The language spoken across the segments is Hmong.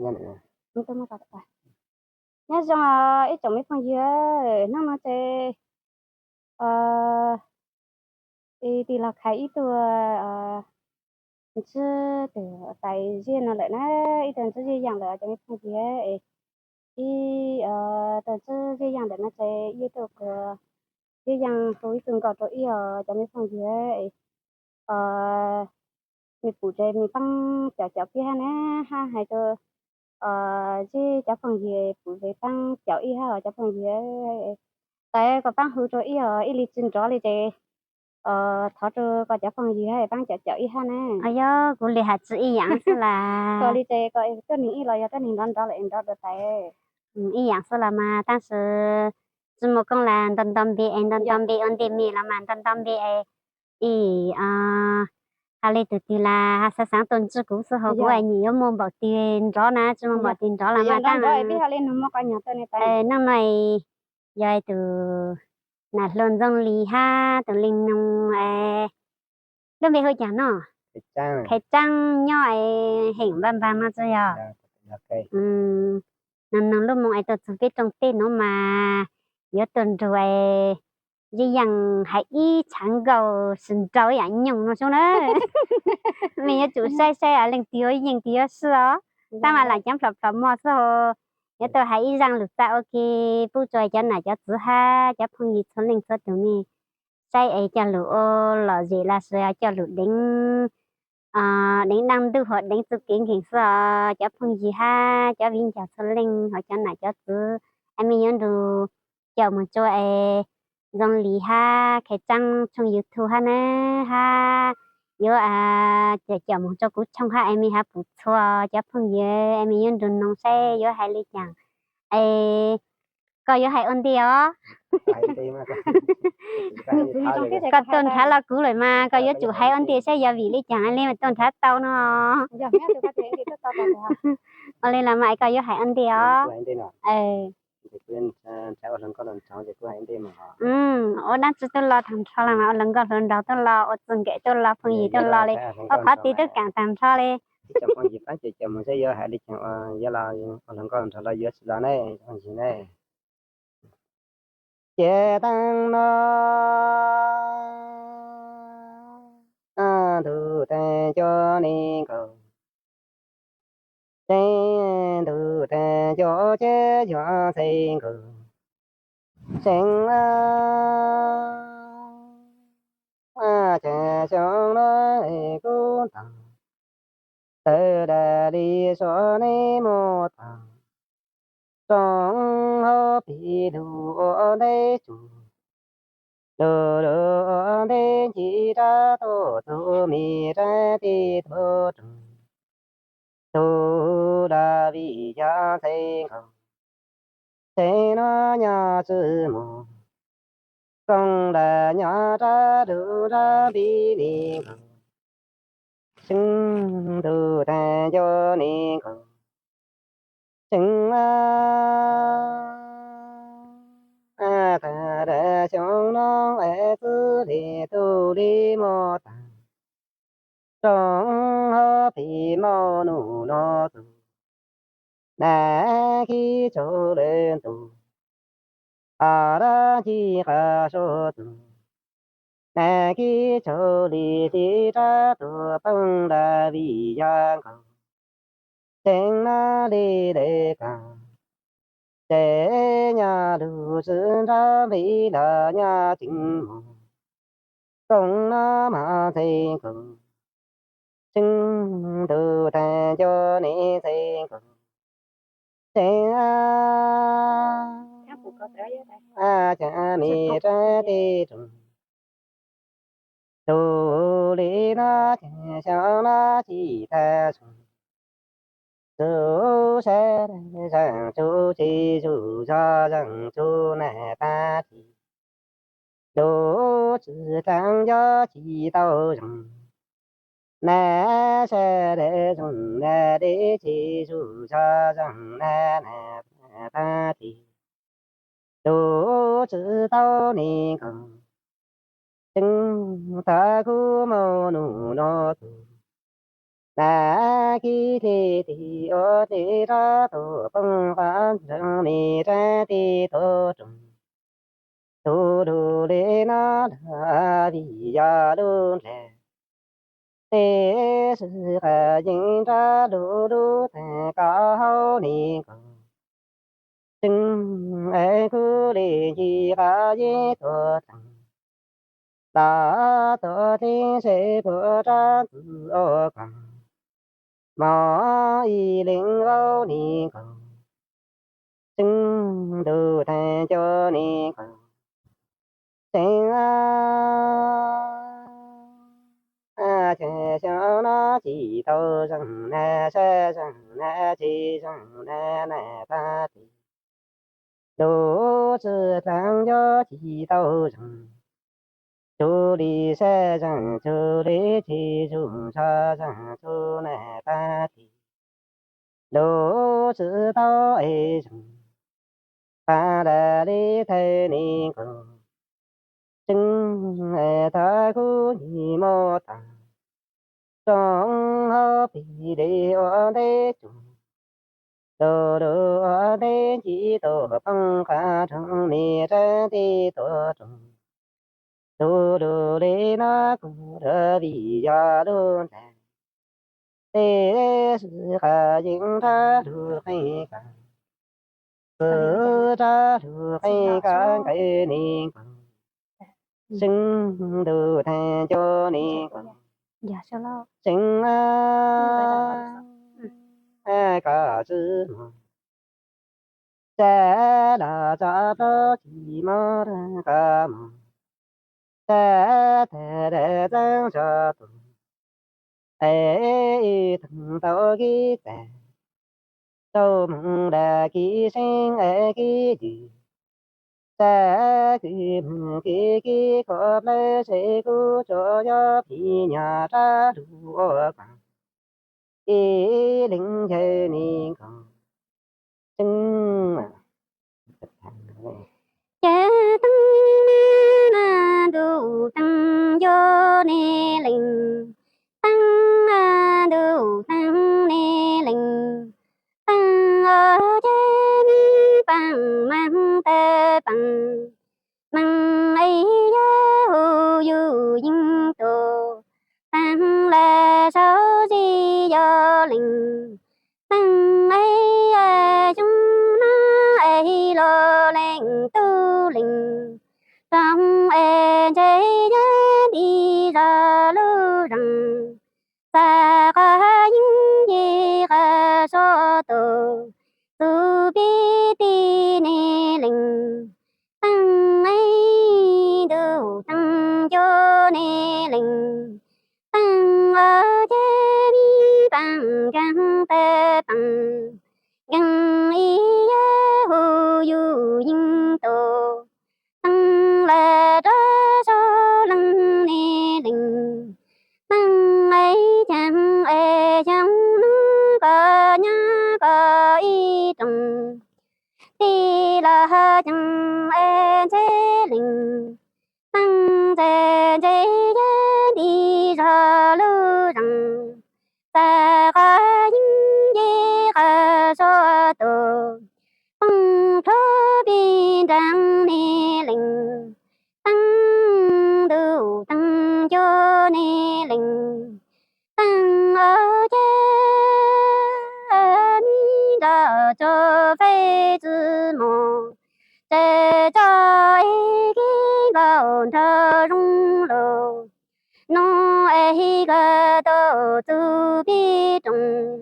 Nyob zoo ib tsoom me phooj ywg, hnub no ces tig los khaiv ib tug ntswb tais ziaj no lawm na, ib tug ntswb ziaj yaj lawm cov me phooj ywg. Ib tug ntswb ziaj yaj ntawm no ces ib tug kuv ziaj yaj hu ib tug nkaus rau ib os cov me phooj ywg. Nws pum ces nws pab caum caum kiag hab na, hab hais rau zib cov phooj ywg pum ces pab caum ib hab os cov phooj ywg. Tais koj pab hu rau ib os, ib li tsis nrov li ces thov rau koj cov phooj ywg pab caum caum ib hab na. Yog kuv li has tsis ib yaam xwb las. Koj li ces koj tuab neeg ib los yog tuab neeg nrov nrov lawm nrov dua tais. Ib yaam xwb los mas tab sis tsis muaj koob las nto nto npe es nto nto npe ua ntej me los mas nto nto npe es ib has li tus twg las has xaav xaav tuaj ntsib kuv xwb ho kuv nyim yuav muaj npaum twg nrov na tsis muaj npaum twg nrov los mas tab neej no yog tus nam hluas Ntxoog Lis hab tus leej nus lub npe hu caag no, Khaiv Tsaab nyob es Heem Npab Npaag no tsis yog. Noog noog lub moo es tuaj txug peb rooj teb nuav mas yuav tuaj nrug es Zeb Yaaj hais ib tshaav nkauj sib nraus ib yaam nyoog no sub na. Mej yuav tsum saib saib leej twg yuav yeej twg yuav swb os. Tab mas lam caav plhom plhom mog xwb ho yuav tau hais ib zaaj lug txaj ua ke pub rua cov nam cov txwv hab cov phooj ywg txhua leej txhua tug mej saib es coj lug ua lom zem lossis coj lug deev, deev daaj ntuj hab deev txuj kev nkeeg xwb os cov phooj ywg hab cov viv ncaus txhua leej hab cov nam cov txwv. Es mej yuav nrug caum moog rua es Ntxoog Lis hab Khaiv Tsaab tshooj YouTube hab na, hab yuav caum moog rua kuv tshooj hab es mej hab pum txhua cov phooj ywg es mej yuav nrug noog saib yuav hais li caag. Es koj yuav hais ua ntej os. Koj tuaj nrhav los kuv lawm mas koj yuav tsum hais ua ntej saib yog vim li caag li tuaj nrhav tau no. Ua li los mas es koj yuav hais ua ntej os. Ua dlaab tsi tub los taag nrho los mas ua hluas nkauj hluas nraug tub los ua txwj nkaim tub los phooj ywg tub los li, ua qhov twg tub kaam taag nrho li. Ces taag no ntug taag cov neeg nkaus, tseeb ntug taag cov ceb yuav ntxeev nkaus, tseeb cas xyoo no kub ntaus, tawm dam li suav neb muab taug, tsoom hauv pim lug ua ntej tsuj, lug lug ua ntej nce rab tuaj tug me rab teb tuaj rua, tug dab vim yaj ntxeev nkaus, tseeb no nyob tsi mus, txoov dab nyob rab lug rab npib li nkaus, tseeb ntug taag cov neeg nkaus, tseeb taag dab xyoo no es txwv li tug li muab taug, tsoom hauv pim maum nub no tug, nam khib tsaug le ntug, a dab nci qas suav tug, nam khib tsaug li tib rab tuaj poob dab vim yaj nkaus, tseeb no li le kaag, tseeb nyaj lug tsi nrab npib los nyaj tseeb mus, txoov no mas ntxeev nkaus, tseeb ntug taag cov neeg ntxeev nkaus, tseeb cas me rab teb rua, tug li no ces xyoo no tsis taag sug, txug sab zeeg txug tsis zug zog zeeg txug nam tag tis, lug tsi taag yog tsis tau zoo, nam sab dej zoo nam dej tsis zug zog zeeg nam nam tag tis, lug tsi tau neeg nkaus, tseeb taag kub maum nub no tug, Nas kib dlej tig ua dlej rab tuaj poob qab ntsees, me rab dlej tuaj roos. Tus lug le no lug vim yog lub nplaig, tej sij qas yeej rab lug lub taag koj hauv ne nkaus. Tseeb es kuv le nce qab yeb tuaj txeeg, los tuaj teb seb puas rab ntxwg ua koog, mog ib leeg vaub ne nkaus. Tseeb ntuj taag nco ne nkaus. Tseeb, chaw xyoo no tsis tau zeeg na, sab zeeg na, tsis zeeg na, na tag tes. Lub tsi dlaag yuav tsis tau zeeg, txug li sab zeeg txug li tsis zoo, sab zeeg txug na tag tes. Lub tsi tau es zeeg, pab dab li thawj ne nkaus. Tseeb, thov kuv nce muab taag, rooj hauv pes le ua ntej tsuag, lug lug ua ntej nce tuaj poob qab rooj, me rab dlej tuaj roos. Tus lug le no kuv lug vim yog lub nplaig, tej sij qas yeej rab lug qeej koj, kuv rab lug qeej koj nqes ne nkaus. Tseeb ntuj taag nco ne nkaus. Tseeb, koj tsi mog, sab los tso plaub tsis mog, koj mog, sab tag tag txeeb tso tuag. Es ib tug tau kib tag, rau moog dag kib seeb es kib ywg, sab kib moog kib kib khuam plawg seb kuv tsuas yog phim nyog rab lug ua koog, ib leeg yawg ne nkaus. Tseeb, cav teeb na ntuj teeb nco ne leej, teeb na ntuj teeb ne leej, teeb ua cav mi paam maag tawg paam, meej es yog hu yug yeej tuag, teeb lawm sau zig yog leej, teeb es xyoo no es lug leej tub leej, rooj es ntse yog nti zog lub zeeg, xav qhov yeej nce qhov sua tuag, txuj peb tij ne leej, teeb es ntuj teeb nco ne leej, teeb ua cav mi paam nkeeg tawg paam, nkeeg es yog hu yug yeej tuag, teeb lawm rov sau leej ne leej, teeb es caag es xyoo no koj nyob koj ib rooj, tij los caag es ntse leej, teeb ntse ntse yog nti zog lub zeeg, xav qhov yeej nce qhov sua tuag, poob plhuav peb nraag ne leej, teeb ntuj teeb nco ne leej, teeb ua cav mi nrog tso fej tsi mus, tseem tso es kib nkaus nrho zoo lug, nub es koj tuaj txug peb rooj,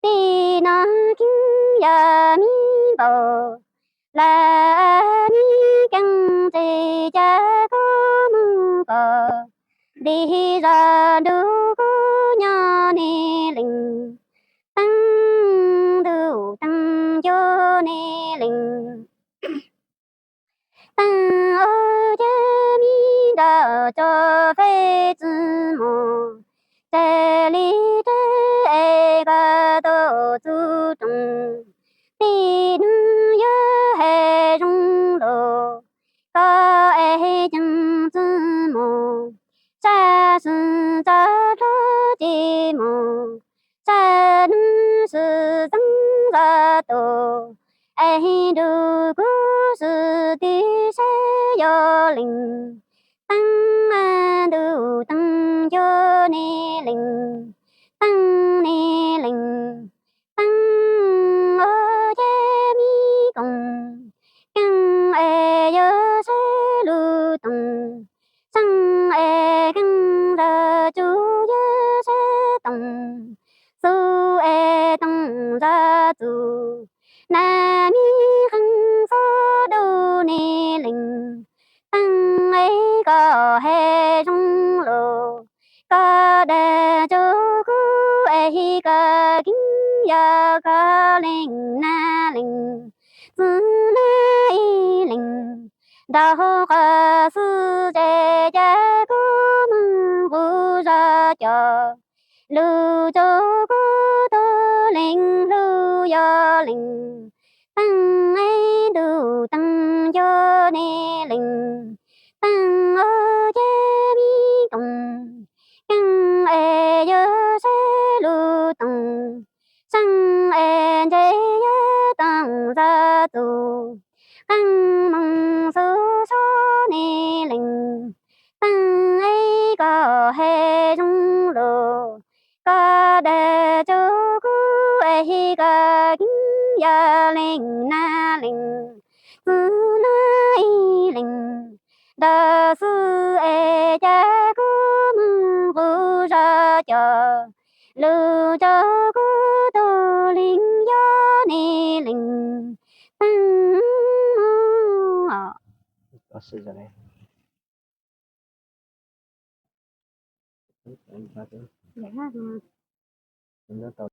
tij no kheev yog mi npaum, lawm mi keeb tsev cav kuv moog koj, nti zog nrug kuv nyob ne leej, teeb ntuj teeb nco ne leej, teeb ua cav mi nrog tso fej tsi mus, txawm li rag es koj tuaj txug rooj, tij nub yuav hais zoo lug, koj es ceev tsi mus, sab xwm txav dluag ces mus, tus, es nrug kuv swm tib seb yog leej teeb, ntuj teeb cuag ne leej teeb ne leej teeb, ua ces me koom keej es yawg saib lug toom, seej es keej zag tsuj yawg saib toom, xub es toom zag txug, na me qee xub dub ne leej teeb, es koj hais zoo lug, koj dag rua kuv es koj keej yog koj leej nab leej txiv na ib leej, nraug qhov xwb ces cas kuv moog kuv zov cov lug rua kuv tug leej hlub yog leej teeb, es ntuj teeb cuag ne leej teeb, ua ces me koom keej es yawg saib lug toom, seej es ntse yawg toom zag txug, qee moog xub sua ne leej teeb, es koj hais zoo lug, koj dag rua kuv es koj keej yog leej nab leej txiv na ib leej, nraug xwb es cas kuv moog kuv zov cov lug rua kuv tug leej yog ne leej teeb.